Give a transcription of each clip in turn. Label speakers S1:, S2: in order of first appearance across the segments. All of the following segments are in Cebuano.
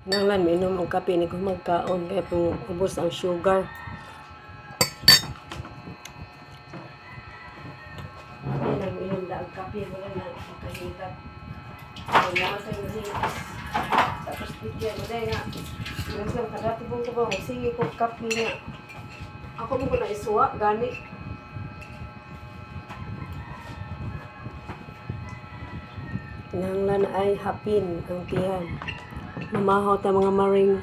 S1: Nanglan minom og kape ni magkaon kay pong ubos ang sugar. Kape nang minom na ang kape, wala na makahilap. Wala sa hilas. Tapos bigyan mo dahil nga. Minsan kadati pong ko ba, sige ko kape nga. Ako mo ko na isuwa, gani. Kinahanglan ay hapin ang tiyan. Mamahaw ta, mga maring.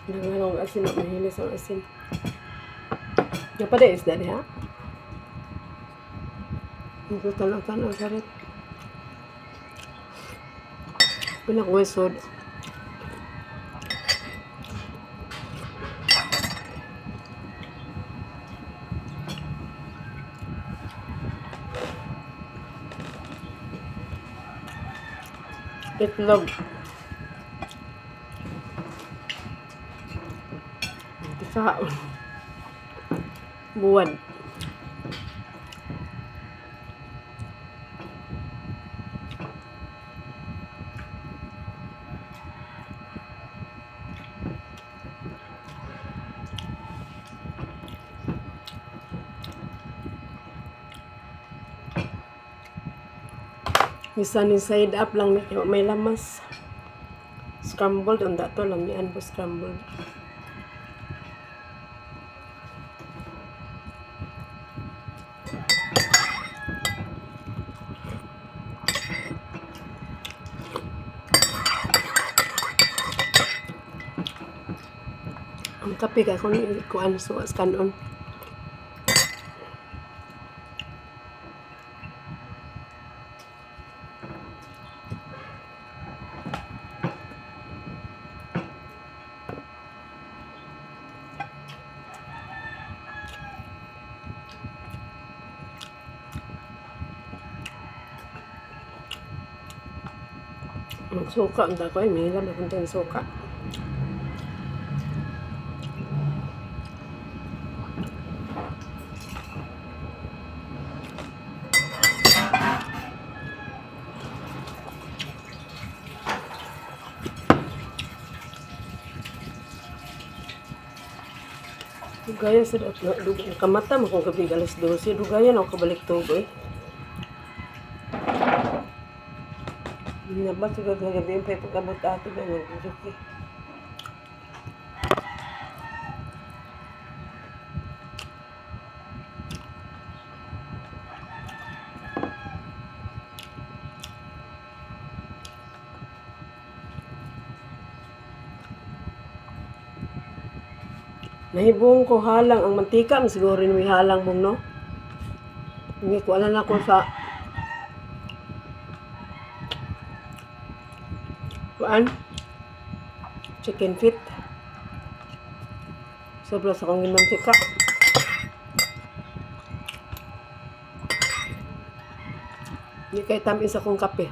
S1: Nangalong asin, mahilis ang asin. Napada isda diha. Ito tanaw-tanaw sa rin. Pinakwisod. Itlog. Sa buwan. Bisan inside up lang ni kay may lamas. Scrambled ang dato lamian po scrambled. Ang kape ka kung kuan suwas kanon. Ang suka ang dako ay may hilam akong tayong suka. Dugaya sa kamata mo kung gabi alas 12. Dugaya na ako kabalik tugo eh. Nabat sa gabi pa pag-abot ato ba ng gusto eh. Nahibong ko halang ang mantika, mas siguro rin may halang mong no. Hindi ko alam ako sa kuan chicken feet. Sobra sa kong mantika. Hindi kay tamis akong kape.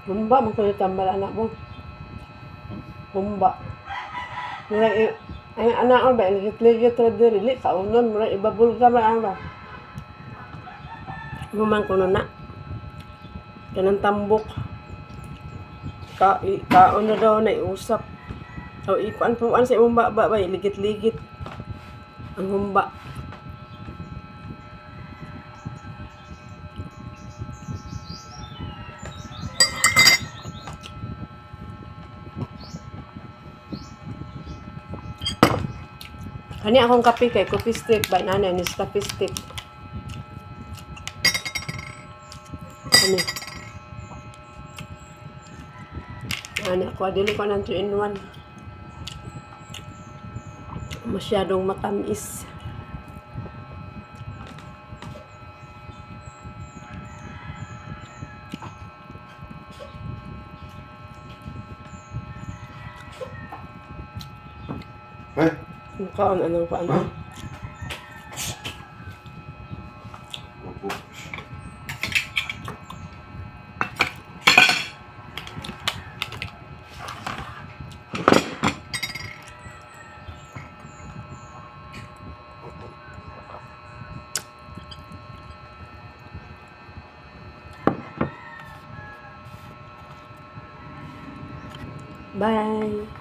S1: Humba man ko yung tambal anak mo. Humba. Mura ay anak ko ba ligit-ligit ra diri li kaunon mura ibabulga ba ang ba. Guman ko na. Kanang tambok. Kaon na daw na iusap. O ikuan puan sa imong ba ba ligit-ligit. Ang humba. Kani akong kape kay coffee stick ba nanay ni coffee stick. Ani. Ani ako dili ko nang 2 in 1. Masyadong matamis.
S2: Hey.
S1: Ang kaon, anong paano?
S2: Ha? Opo.
S1: Bye!